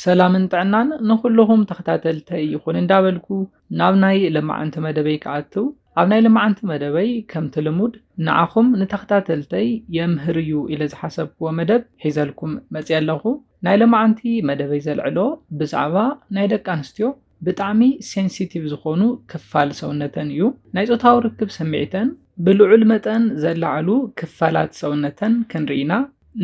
ሰላምን ጥዕናን ንኹልኹም ተኸታተልተይ ይኹን እንዳበልኩ ናብ ናይ ለማዓንቲ መደበይ ክኣትው፣ ኣብ ናይ ለማዓንቲ መደበይ ከምቲ ልሙድ ንዓኹም ንተኸታተልተይ የምህር እዩ ኢለ ዝሓሰብክዎ መደብ ሒዘልኩም መፅየ ኣለኹ። ናይ ለማዓንቲ መደበይ ዘልዕሎ ብዛዕባ ናይ ደቂ ኣንስትዮ ብጣዕሚ ሴንሲቲቭ ዝኾኑ ክፋል ሰውነተን እዩ። ናይ ጾታዊ ርክብ ስምዒተን ብልዑል መጠን ዘላዕሉ ክፋላት ሰውነተን ክንርኢ ኢና።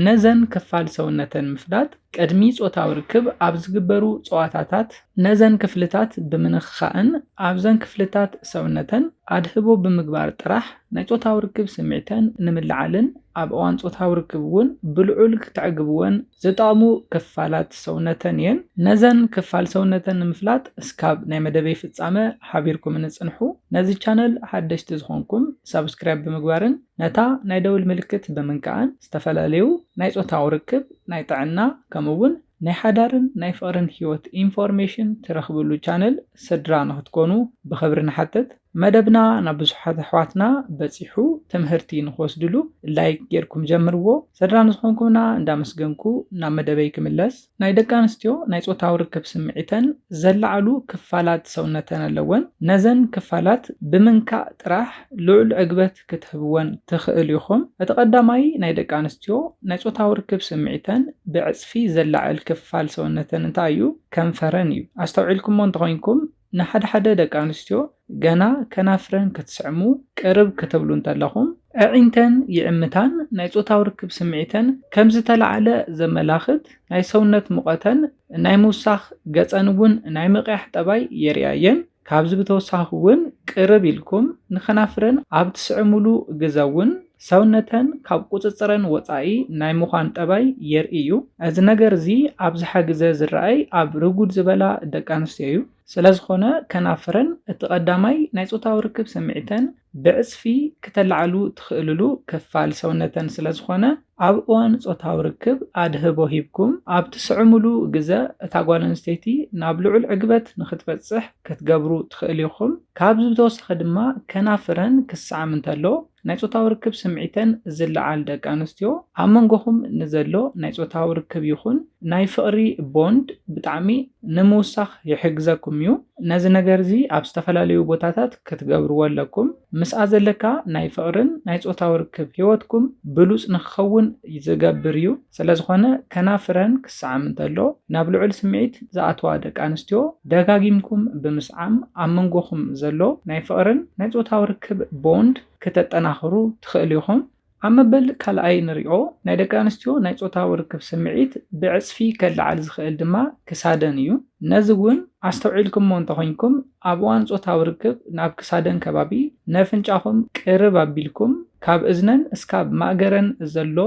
ነዘን ክፋል ሰውነተን ምፍላጥ ቅድሚ ጾታዊ ርክብ ኣብ ዝግበሩ ጸዋታታት ነዘን ክፍልታት ብምንኽኻእን ኣብዘን ክፍልታት ሰውነተን ኣድህቦ ብምግባር ጥራሕ ናይ ጾታዊ ርክብ ስምዒተን ንምልዓልን ኣብ እዋን ጾታዊ ርክብ እውን ብልዑል ክተዕግብወን ዝጠቕሙ ክፋላት ሰውነተን እየን። ነዘን ክፋል ሰውነተን ንምፍላጥ እስካብ ናይ መደበይ ፍጻመ ሓቢርኩምኒ ጽንሑ። ነዚ ቻነል ሓደሽቲ ዝኾንኩም ሳብስክራይብ ብምግባርን ነታ ናይ ደውል ምልክት ብምንካእን ዝተፈላለዩ ናይ ጾታዊ ርክብ፣ ናይ ጥዕና ከምኡ እውን ናይ ሓዳርን ናይ ፍቕርን ህይወት ኢንፎርሜሽን ትረኽብሉ ቻነል ስድራ ንኽትኮኑ ብኽብሪ ንሓትት። መደብና ናብ ብዙሓት ኣሕዋትና በጺሑ ትምህርቲ ንኽወስድሉ ላይክ ጌርኩም ጀምርዎ። ስድራ ንዝኾንኩምና እንዳመስገንኩ ናብ መደበይ ክምለስ። ናይ ደቂ ኣንስትዮ ናይ ጾታዊ ርክብ ስምዒተን ዘለዓሉ ክፋላት ሰውነተን ኣለወን። ነዘን ክፋላት ብምንካእ ጥራሕ ልዑል ዕግበት ክትህብወን ትኽእል ኢኹም። እቲ ቀዳማይ ናይ ደቂ ኣንስትዮ ናይ ጾታዊ ርክብ ስምዒተን ብዕጽፊ ዘላዕል ክፋል ሰውነተን እንታይ እዩ? ከንፈረን እዩ። ኣስተውዒልኩሞ እንተኾይንኩም ንሓደ ሓደ ደቂ ኣንስትዮ ገና ከናፍረን ክትስዕሙ ቅርብ ክትብሉ እንተለኹም፣ ኣዒንተን ይዕምታን ናይ ጾታዊ ርክብ ስምዒተን ከም ዝተላዕለ ዘመላኽት ናይ ሰውነት ሙቐተን ናይ ምውሳኽ ገጸን እውን ናይ ምቕያሕ ጠባይ የርእያ እየን። ካብዚ ብተወሳኺ እውን ቅርብ ኢልኩም ንኸናፍረን ኣብ ትስዕሙሉ ግዘ እውን ሰውነተን ካብ ቁጽጽረን ወጻኢ ናይ ምዃን ጠባይ የርኢ እዩ። እዚ ነገር እዚ ኣብዝሓ ግዘ ዝረኣይ ኣብ ርጉድ ዝበላ ደቂ ኣንስትዮ እዩ። ስለ ዝኾነ ከናፍረን እቲ ቀዳማይ ናይ ጾታዊ ርክብ ስምዒተን ብዕጽፊ ክተላዕሉ ትኽእልሉ ክፋል ሰውነተን ስለ ዝኾነ ኣብ እዋን ጾታዊ ርክብ ኣድህቦ ሂብኩም ኣብ ትስዕሙሉ ግዘ እታ ጓል ኣንስተይቲ ናብ ልዑል ዕግበት ንኽትበጽሕ ክትገብሩ ትኽእሉ ኢኹም። ካብዚ ብተወሳኺ ድማ ከናፍረን ክስዓም እንተሎ ናይ ጾታዊ ርክብ ስምዒተን ዝለዓል ደቂ ኣንስትዮ ኣብ መንጎኹም ንዘሎ ናይ ጾታዊ ርክብ ይኹን ናይ ፍቕሪ ቦንድ ብጣዕሚ ንምውሳኽ ይሕግዘኩም እዩ። ነዚ ነገር እዚ ኣብ ዝተፈላለዩ ቦታታት ክትገብርዎ ኣለኩም። ምስኣ ዘለካ ናይ ፍቕርን ናይ ጾታዊ ርክብ ህይወትኩም ብሉጽ ንክኸውን ዝገብር እዩ። ስለ ዝኾነ ከናፍረን ክስዓም እንተሎ ናብ ልዑል ስምዒት ዝኣትዋ ደቂ ኣንስትዮ ደጋጊምኩም ብምስዓም ኣብ መንጎኹም ዘሎ ናይ ፍቕርን ናይ ጾታዊ ርክብ ቦንድ ክተጠናኽሩ ትኽእሉ ኢኹም። ኣብ መበል ካልኣይ ንሪኦ ናይ ደቂ ኣንስትዮ ናይ ጾታዊ ርክብ ስምዒት ብዕጽፊ ከለዓል ዝኽእል ድማ ክሳደን እዩ። ነዚ እውን ኣስተውዒልኩሞ እንተኾይንኩም ኣብ እዋን ጾታዊ ርክብ ናብ ክሳደን ከባቢ ነፍንጫኹም ቅርብ ኣቢልኩም ካብ እዝነን እስካብ ማእገረን ዘሎ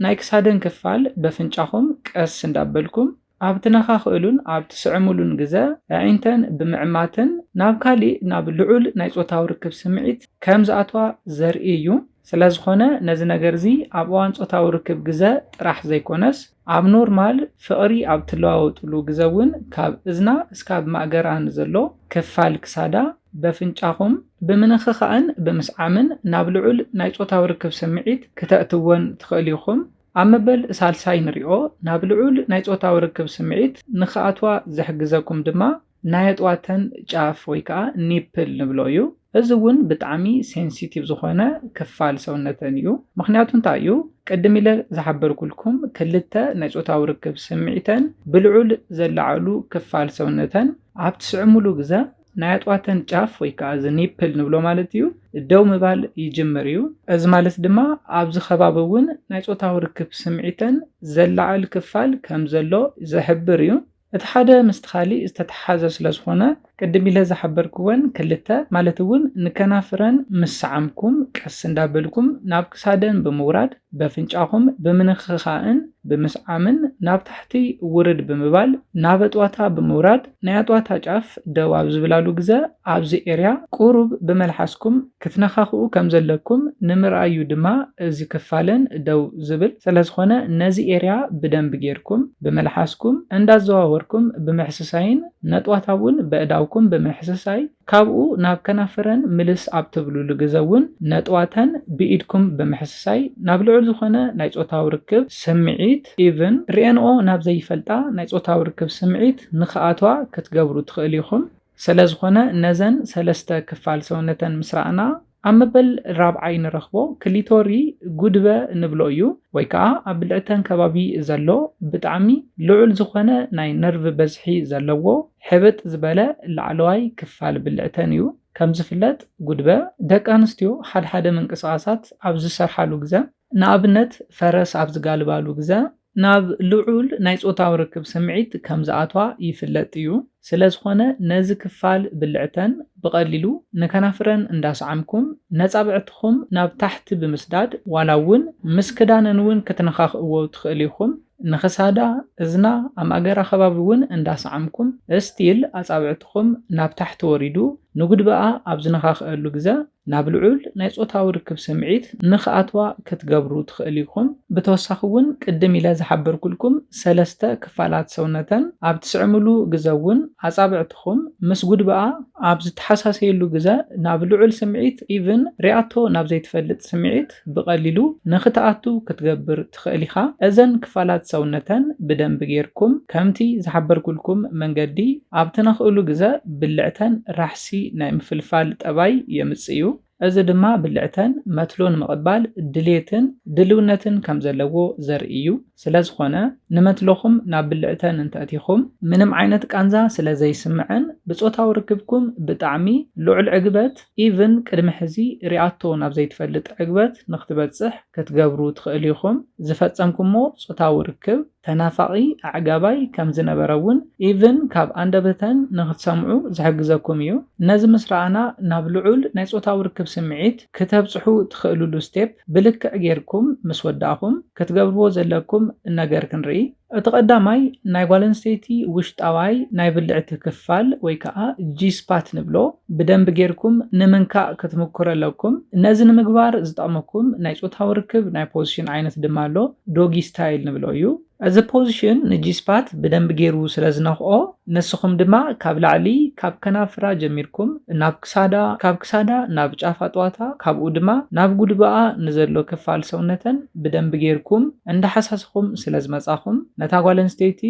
ናይ ክሳደን ክፋል በፍንጫኹም ቀስ እንዳበልኩም ኣብ ትነኻኽእሉን ኣብ ትስዕሙሉን ግዘ ኣዒንተን ብምዕማትን ናብ ካሊእ ናብ ልዑል ናይ ጾታዊ ርክብ ስምዒት ከም ዝኣትዋ ዘርኢ እዩ። ስለ ዝኾነ ነዚ ነገር እዚ ኣብ እዋን ጾታዊ ርክብ ግዘ ጥራሕ ዘይኮነስ ኣብ ኖርማል ፍቕሪ ኣብ ትለዋወጥሉ ግዘ እውን ካብ እዝና እስካብ ማእገራ ንዘሎ ክፋል ክሳዳ በፍንጫኹም ብምንኽኻእን ብምስዓምን ናብ ልዑል ናይ ጾታዊ ርክብ ስምዒት ክተእትወን ትኽእሉ ኢኹም። ኣብ መበል ሳልሳይ ንሪኦ ናብ ልዑል ናይ ጾታዊ ርክብ ስምዒት ንኽኣትዋ ዝሕግዘኩም ድማ ናይ ኣጥዋተን ጫፍ ወይ ከዓ ኒፕል ንብሎ እዩ። እዚ እውን ብጣዕሚ ሴንሲቲቭ ዝኾነ ክፋል ሰውነተን እዩ። ምኽንያቱ እንታይ እዩ? ቅድም ኢለ ዝሓበርኩልኩም ክልተ ናይ ጾታዊ ርክብ ስምዒተን ብልዑል ዘለዓሉ ክፋል ሰውነተን ኣብ ትስዕሙሉ ግዘ ናይ ኣጥዋተን ጫፍ ወይ ከዓ እዚ ኒፕል ንብሎ ማለት እዩ ደው ምባል ይጅምር እዩ። እዚ ማለት ድማ ኣብዚ ከባቢ እውን ናይ ጾታዊ ርክብ ስምዒተን ዘለዓል ክፋል ከም ዘሎ ዝሕብር እዩ። እቲ ሓደ ምስቲ ካሊእ ዝተተሓዘ ስለ ዝኾነ ቅድም ኢለ ዝሓበርክወን ክልተ ማለት እውን ንከናፍረን ምስ ሰዓምኩም ቀስ እንዳበልኩም ናብ ክሳደን ብምውራድ በፍንጫኹም ብምንኽኻእን ብምስዓምን ናብ ታሕቲ ውርድ ብምባል ናብ ኣጥዋታ ብምውራድ ናይ ኣጥዋታ ጫፍ ደው ኣብ ዝብላሉ ግዘ ኣብዚ ኤርያ ቁሩብ ብመልሓስኩም ክትነኻኽኡ ከም ዘለኩም ንምርኣዩ ድማ እዚ ክፋለን ደው ዝብል ስለ ዝኾነ ነዚ ኤርያ ብደንቢ ጌርኩም ብመልሓስኩም እንዳዘዋወርኩም ብምሕስሳይን ነጥዋታ እውን በእዳው ኩም ብምሕስሳይ ካብኡ ናብ ከናፍረን ምልስ ኣብ ትብሉሉ ግዘ እውን ነጥዋተን ብኢድኩም ብምሕስሳይ ናብ ልዑል ዝኾነ ናይ ፆታዊ ርክብ ስምዒት ኢቭን ርእየንኦ ናብ ዘይፈልጣ ናይ ፆታዊ ርክብ ስምዒት ንክኣትዋ ክትገብሩ ትኽእል ኢኹም። ስለዝኾነ ነዘን ሰለስተ ክፋል ሰውነተን ምስ ረኣና ኣብ መበል ራብዓይ ንረኽቦ ክሊቶሪ ጉድበ ንብሎ እዩ፣ ወይ ከዓ ኣብ ብልዕተን ከባቢ ዘሎ ብጣዕሚ ልዑል ዝኾነ ናይ ነርቭ በዝሒ ዘለዎ ሕብጥ ዝበለ ላዕለዋይ ክፋል ብልዕተን እዩ። ከም ዝፍለጥ ጉድበ ደቂ ኣንስትዮ ሓድሓደ ምንቅስቓሳት ኣብ ዝሰርሓሉ ግዘ፣ ንኣብነት ፈረስ ኣብ ዝጋልባሉ ግዘ ናብ ልዑል ናይ ፆታዊ ርክብ ስምዒት ከም ዝኣትዋ ይፍለጥ እዩ። ስለዝኾነ ነዚ ክፋል ብልዕተን ብቐሊሉ ንከናፍረን እንዳሰዓምኩም ነፃብዕትኹም ናብ ታሕቲ ብምስዳድ ዋላ እውን ምስ ክዳነን እውን ክትነኻኽእዎ ትኽእል ኢኹም። ንኽሳዳ፣ እዝና፣ ኣብ ማእገራ ከባቢ እውን እንዳሰዓምኩም ስቲል ኣፃብዕትኹም ናብ ታሕቲ ወሪዱ ንጉድበኣ ኣብ ዝነኻኽአሉ ግዘ ናብ ልዑል ናይ ፆታዊ ርክብ ስምዒት ንኽኣትዋ ክትገብሩ ትኽእል ኢኹም። ብተወሳኺ እውን ቅድም ኢለ ዝሓበርኩልኩም ሰለስተ ክፋላት ሰውነተን ኣብ ትስዕምሉ ግዘ እውን ኣፃብዕትኹም ምስ ጉድበኣ ኣብ ዝተሓሳሰየሉ ግዘ ናብ ልዑል ስምዒት ኢቭን ሪኣቶ ናብ ዘይትፈልጥ ስምዒት ብቐሊሉ ንኽትኣቱ ክትገብር ትኽእል ኢኻ። እዘን ክፋላት ሰውነተን ብደንቢ ጌርኩም ከምቲ ዝሓበርኩልኩም መንገዲ ኣብ ትነኽእሉ ግዘ ብልዕተን ራሕሲ ናይ ምፍልፋል ጠባይ የምጽእ እዩ። እዚ ድማ ብልዕተን መትሎ ንምቕባል ድሌትን ድልውነትን ከም ዘለዎ ዘርኢ እዩ። ስለዝኾነ ንመትሎኹም ናብ ብልዕተን እንተእቲኹም ምንም ዓይነት ቃንዛ ስለ ዘይስምዐን ብጾታዊ ርክብኩም ብጣዕሚ ልዑል ዕግበት ኢቭን ቅድሚ ሕዚ ሪኣቶ ናብ ዘይትፈልጥ ዕግበት ንክትበጽሕ ክትገብሩ ትኽእሉ ኢኹም። ዝፈጸምኩሞ ጾታዊ ርክብ ተናፋቒ ኣዕጋባይ ከም ዝነበረ እውን ኢቭን ካብ ኣንደበተን ንክትሰምዑ ዝሕግዘኩም እዩ። ነዚ ምስ ረኣና ናብ ልዑል ናይ ጾታዊ ርክብ ስምዒት ክተብጽሑ ትኽእሉሉ ስቴፕ ብልክዕ ጌርኩም ምስ ወዳእኹም ክትገብርዎ ዘለኩም ነገር ክንርኢ። እቲ ቀዳማይ ናይ ጓል ኣንስተይቲ ውሽጣዋይ ናይ ብልዕቲ ክፋል ወይ ከዓ ጂ ስፓት ንብሎ ብደንቢ ጌርኩም ንምንካእ ክትምኩሩ ኣለኩም። ነዚ ንምግባር ዝጠቕመኩም ናይ ጾታዊ ርክብ ናይ ፖዚሽን ዓይነት ድማ ኣሎ። ዶጊ ስታይል ንብሎ እዩ። እዚ ፖዚሽን ንጂ ስፓት ብደንቢ ጌሩ ስለ ዝነኽኦ ንስኹም ድማ ካብ ላዕሊ ካብ ከናፍራ ጀሚርኩም ናብ ክሳዳ፣ ካብ ክሳዳ ናብ ጫፍ ኣጥዋታ፣ ካብኡ ድማ ናብ ጉድበኣ ንዘሎ ክፋል ሰውነተን ብደንቢ ጌርኩም እንዳሓሳስኹም ስለ ዝመጻኹም ነታ ጓል ኣንስተይቲ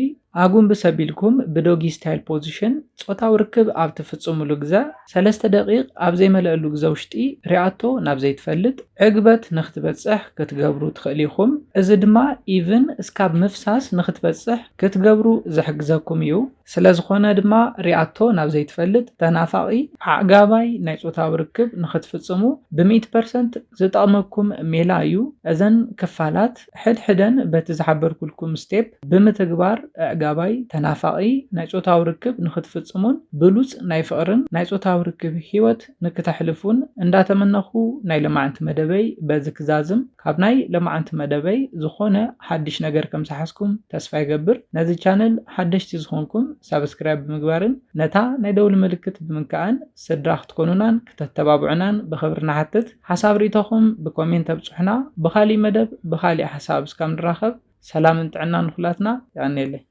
ኣጉንብስ ኣቢልኩም ብዶጊ ስታይል ፖዚሽን ጾታዊ ርክብ ኣብ ትፍጽሙሉ ግዘ ሰለስተ ደቂቕ ኣብ ዘይመለአሉ ግዘ ውሽጢ ሪኣቶ ናብ ዘይትፈልጥ ዕግበት ንክትበጽሕ ክትገብሩ ትኽእሉ ኢኹም። እዚ ድማ ኢቭን እስካብ ምፍሳስ ንክትበጽሕ ክትገብሩ ዝሕግዘኩም እዩ። ስለዝኾነ ድማ ሪኣቶ ናብ ዘይትፈልጥ ተናፋቒ ኣዕጋባይ ናይ ጾታዊ ርክብ ንክትፍጽሙ ብሚእቲ ፐርሰንት ዝጠቕመኩም ሜላ እዩ። እዘን ክፋላት ሕድሕደን በቲ ዝሓበርኩልኩም ስቴፕ ብምትግባር ኣዕጋባይ ተናፋቒ ናይ ጾታዊ ርክብ ንክትፍጽሙን ብሉጽ ናይ ፍቕርን ናይ ጾታዊ ርክብ ህይወት ንክተሕልፉን እንዳተመነኹ ናይ ሎማዓንቲ መደበይ በዚ ክዛዝም። ካብ ናይ ሎማዓንቲ መደበይ ዝኾነ ሓድሽ ነገር ከም ዝሓዝኩም ተስፋ ይገብር። ነዚ ቻነል ሓደሽቲ ዝኾንኩም ሳብስክራይብ ብምግባርን ነታ ናይ ደውሊ ምልክት ብምንካእን ስድራ ክትኮኑናን ክተተባብዑናን ብኽብሪ ንሓትት። ሓሳብ ርእይቶኹም ብኮሜንት ኣብጽሑና። ብኻሊእ መደብ ብኻሊእ ሓሳብ እስካብ ንራኸብ ሰላምን ጥዕናን ንኹላትና። የቐንየለይ።